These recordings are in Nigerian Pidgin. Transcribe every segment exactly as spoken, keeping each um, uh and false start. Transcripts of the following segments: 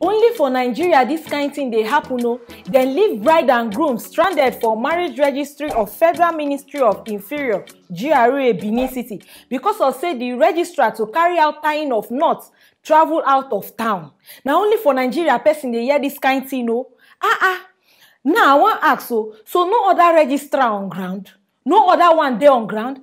Only for Nigeria this kind thing dey happen o. Dem leave bride and groom stranded for marriage registry of Federal Ministry of Interior, G R A, Benin City, because of say the registrar to carry out tying of knots travel out of town. Na only for Nigeria person dey hear this kind thing o. Ah ah. Now I wan ask o, so no other registrar on ground? No other one dey on ground?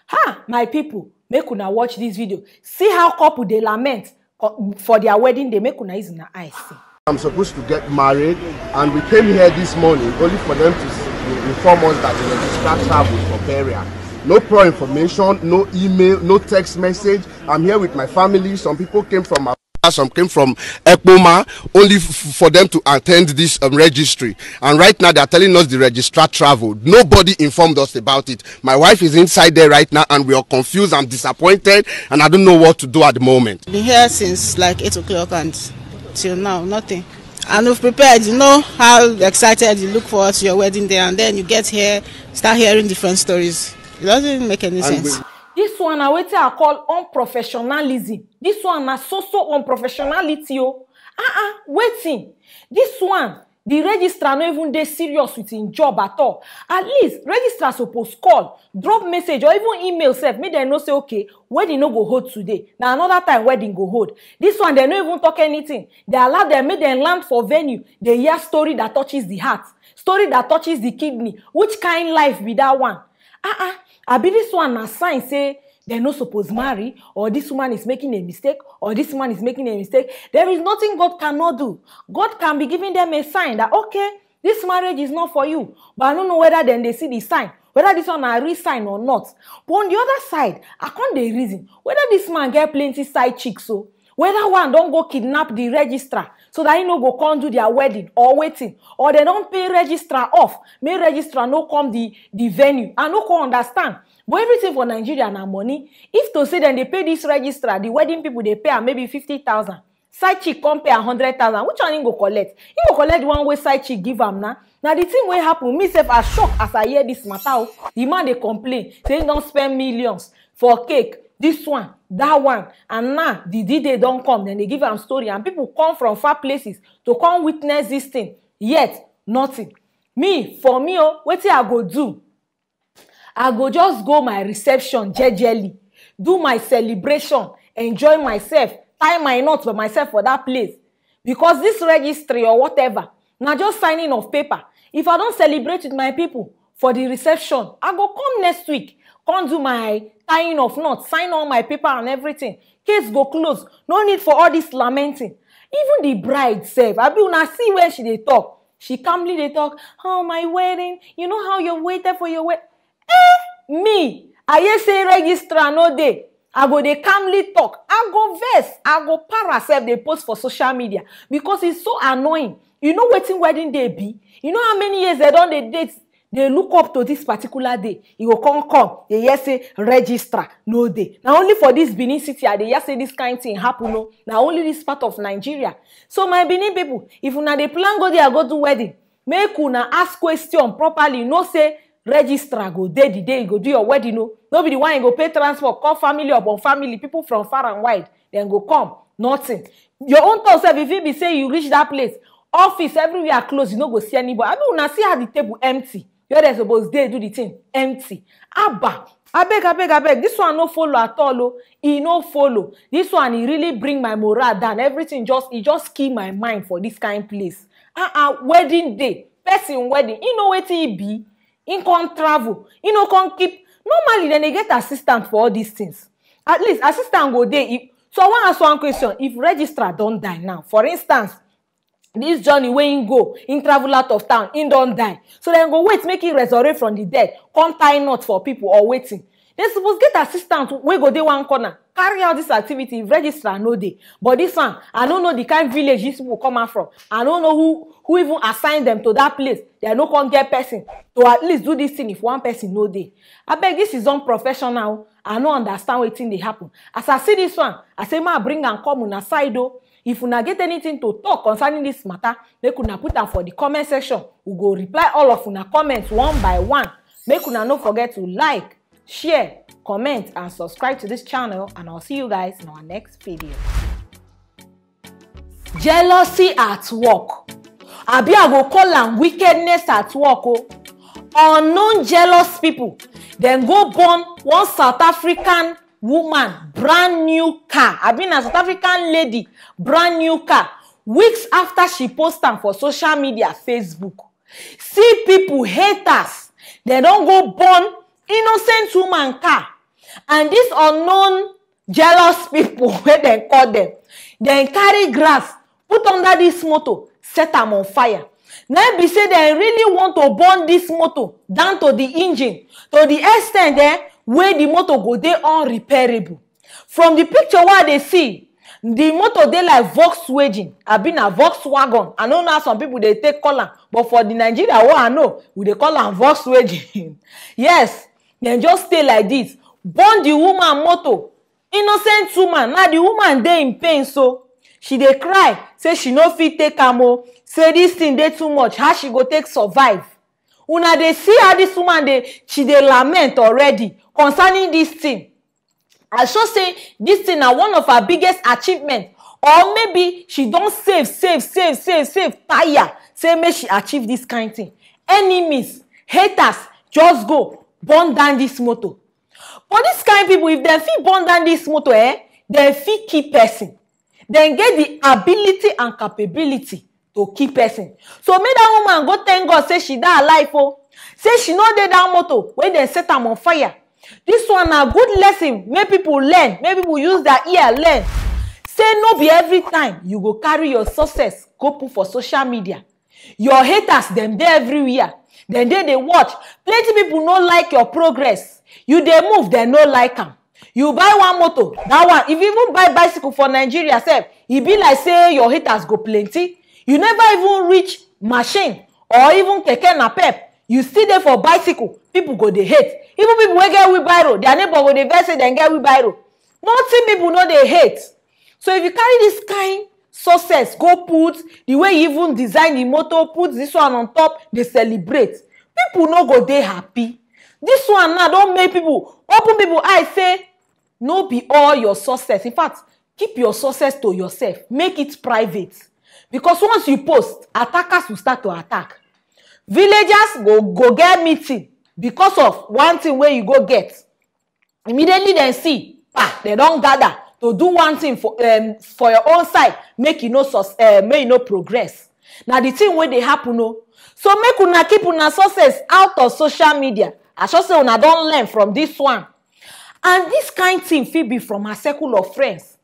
Ha, my people, make una watch this video. See how couple dey lament co- for their wedding day. Make una use una eyes see. I'm supposed to get married, and we came here this morning only for them to s- inform us that the registrar traveled for burial. No prior information, no email, no text message. I'm here with my family. Some people came from Abuja, some came from Ekpoma, only f- for them to attend this um, registry. And right now, they are telling us the registrar traveled. Nobody informed us about it. My wife is inside there right now, and we are confused. I'm disappointed, and I don't know what to do at the moment. Been here since like eight o'clock and till now, nothing. And we've prepared, you know how excited you look forward to your wedding day, and then you get here, start hearing different stories. It doesn't make any sense. This one na wetin I call unprofessionalism. This one na so so unprofessionality o. Ah ah, wetin? This one, the registrar no even dey serious with him job at all. At least registrar suppose call, drop message or even email sef, make dem know say, okay, wedding no go hold today, na another time wedding go hold. This one, dem no even talk anything. They allow them make dem land for venue, dey hear story that touches the heart, story that touches the kidney. Which kind life be that one? Ah ah, abi this one na sign say dem no suppose marry, or this woman is making a mistake, or this man is making a mistake? There is nothing God cannot do. God can be giving them a sign that, okay, this marriage is not for you, but I no know whether dem dey see the sign, whether this one na real sign or not. But on the other side, I come dey reason whether this man get plenty side chicks o, whether one don go kidnap the registrar so that he no go come do their wedding or wetin, or dem don pay registrar off, make registrar no come the the venue. I no come understand. But everything for Nigeria na money. If to say dem dey pay this registrar, the wedding people dey pay am maybe fifty thousand, side chick come pay a hundred thousand, which one he go collect? He go collect the one wey side chick give am na. Na the thing wey happen, me sef I shock as I hear this matter o. The man dey complain say he don spend millions for cake, this one, that one, and now the D-Day don come, dem dey give am story, and people come from far places to come witness this thing, yet nothing. Me, for me o, wetin I go do? I go just go my reception jejely, do my celebration, enjoy myself, tie my knot for myself for that place. Because this registry or whatever, na just signing of paper. If I don celebrate with my people for the reception, I go come next week, come do my tying of knot, sign all my paper and everything. Case go close. No need for all this lamenting. Even the bride sef, abi una see when she dey talk? She calmly dey talk, "Oh, my wedding, you know how you waited for your wedding." Eh, me, I hear say registrar no dey. I go dey calmly talk. I go vex. I go para sef dey post for social media because it's so annoying. You know wetin wedding day be? You know how many years dem don dey date, dey look up to this particular day? E go come come, dey hear say registrar no dey. Na only for this Benin City I dey hear say this kind thing happen o. Na only this part of Nigeria. So my Benin people, if una dey plan go there go do wedding, make una ask question properly, know say registrar go dey the day you go do your wedding o. No be the one you go pay transport, call family upon family, people from far and wide, dem go come, nothing. Your own talk sef, if e be say you reach that place, office everywhere close, you no go see anybody. I mean, una see how the table empty, where dem suppose dey do the thing empty. Abba, abeg, abeg, abeg, this one no follow at all o. E no follow. This one, e really bring my morale down. Everything just, e just kill my mind for this kind place. Ah ah, wedding day, person wedding, e know wetin e be. He come travel, he no come keep. Normally, dem dey get assistant for all these things. At least assistant go dey. If, so I wan ask one question. If registrar don die now, for instance, this journey wey he go, he travel out of town, he don die. So dem go wait make he resurrect from the dead, come tie knot for people or wetin? Dem suppose get assistant wey go dey one corner, carry out this activity if registrar no dey. But this one, I no know the kind village these people come out from. I no know who who even assign them to that place. Dem no come get person to at least do this thing if one person no dey. Abeg, this is unprofessional. I no understand wetin dey happen. As I see this one, I say make I bring am come una side o. If una get anything to talk concerning this matter, make una put am for the comment section. We go reply all of una comments one by one. Make una no forget to like, share, comment, and subscribe to this channel, and I'll see you guys in our next video. Jealousy at work, abi I go call am wickedness at work o. Unknown jealous people, dem go born one South African woman brand new car, abi na South African lady brand new car, weeks after she post am for social media, Facebook. See people, haters, dem don go born innocent woman car, and this unknown jealous people wey dem call dem, dem carry grass put under this motor, set am on fire. Na im be say dem really want to burn this motor down to the engine, to the extent eh, wey the motor go dey unrepairable. From the picture wey I dey see, the motor dey like Volkswagen, abi na Volkswagen, I no know how some people dey take call am, but for the Nigeria wey I know, we dey call am Volkswagen. Yes, dem just stay like this, burn the woman motor. Innocent woman, now the woman dey in pain, so she dey cry say she no fit take am o, say this thing dey too much, how she go take survive? Una dey see how this woman dey, she dey lament already concerning this thing. I sure say this thing na one of her biggest achievement, or maybe she don save, save, save, save, save tire, say make she achieve this kind thing. Enemies, haters, just go burn down this motor. But this kind people, if dem fit burn down this motor eh, dem fit kill person. Dem get the ability and capability to kill person. So make that woman go thank God say she dey alive o, say she no dey that motor wey dem set am on fire. This one na good lesson, make people learn, make people use their ear learn, say no be every time you go carry your success go put for social media. Your haters dem dey everywhere, dem dey dey watch. Plenty people no like your progress, you dey move, dem no like am. You buy one motor, that one, if you even buy bicycle for Nigeria sef, e be like say your haters go plenty. You never even reach machine or even keke napep, you still dey for bicycle, people go dey hate. Even people wey get wheelbarrow, their neighbor go dey vex say dem get wheelbarrow. Nothing people no dey hate. So if you carry this kind success go put, the way you even design the motor, put this one on top, dey celebrate, people no go dey happy. This one now don make people open people eye say no be all your success. In fact, keep your success to yourself, make it private, because once you post, attackers will start to attack. Villagers go go get meeting because of one thing wey you go get. Immediately dem see, pa, dem don gather to do one thing for um, for your own side, make you no sus uh, make you no progress. Na the thing wey dey happen o. So make una keep una success out of social media. I sure say una don learn from this one. And this kind thing fit be from her circle of friends.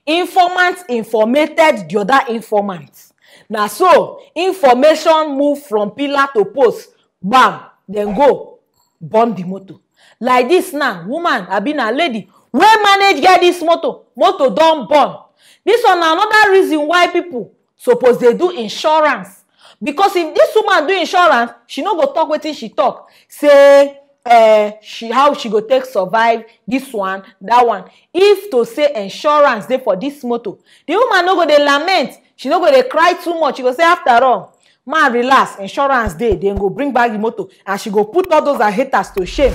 Informant informated the other informant. Na so information move from pillar to post. Bam, dem go burn the motor. Like this now, woman abi na lady wey manage get this motor, motor don burn. This one na another reason why people suppose dey do insurance, because if this woman do insurance, she no go talk wetin she talk, say eh, she how she go take survive this one, that one. If to say insurance dey for this motor, the woman no go dey lament, she no go dey cry too much, she go say, after all, man, relax, insurance dey, dem go bring back the motor, and she go put all those her haters to shame.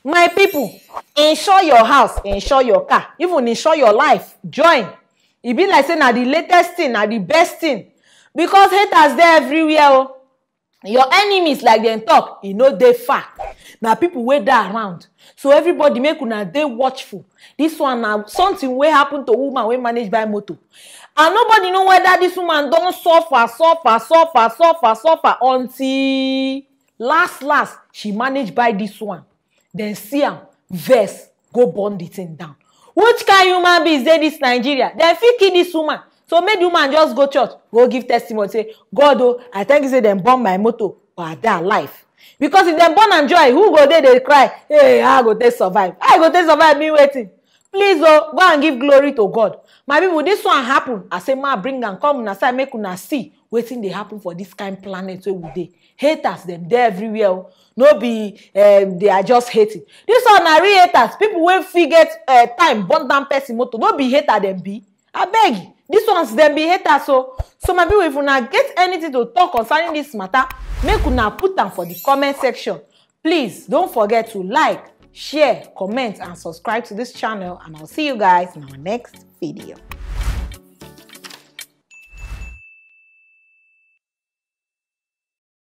My people, insure your house, insure your car, even insure your life, join. E be like say na the latest thing, na the best thing, because haters dey everywhere o. Your enemies, like dem talk, e no dey far, na people wey dey around. So everybody, make una dey watchful. This one na something wey happen to woman wey manage buy motor, and nobody know whether this woman don suffer, suffer, suffer, suffer, suffer until last last she manage buy this one. Dem see am, vex, go burn the thing down. Which kind human beings dey this Nigeria? Dem fit kill this woman. So make the woman just go church, go give testimony, say, God o, I thank you say dem burn my motor, but I dey alive. Because if dem burn am joy, who go dey dey cry, hey, how I go take survive? How I go take survive mean wetin? Please o, go and give glory to God. My people, this one happen. I say, ma, bring am come una side, make una see wetin dey happen for this kind planet wey we dey. Haters dem dey everywhere o. No be um, they are just hating. This one na real haters. People wey fit get uh, time burn down person motor, no be hater dem be. Abeg, this ones dem be haters o. So my people, if una get anything to talk concerning this matter, make una put am for the comment section. Please don't forget to like, share, comment, and subscribe to this channel, and I'll see you guys in our next video.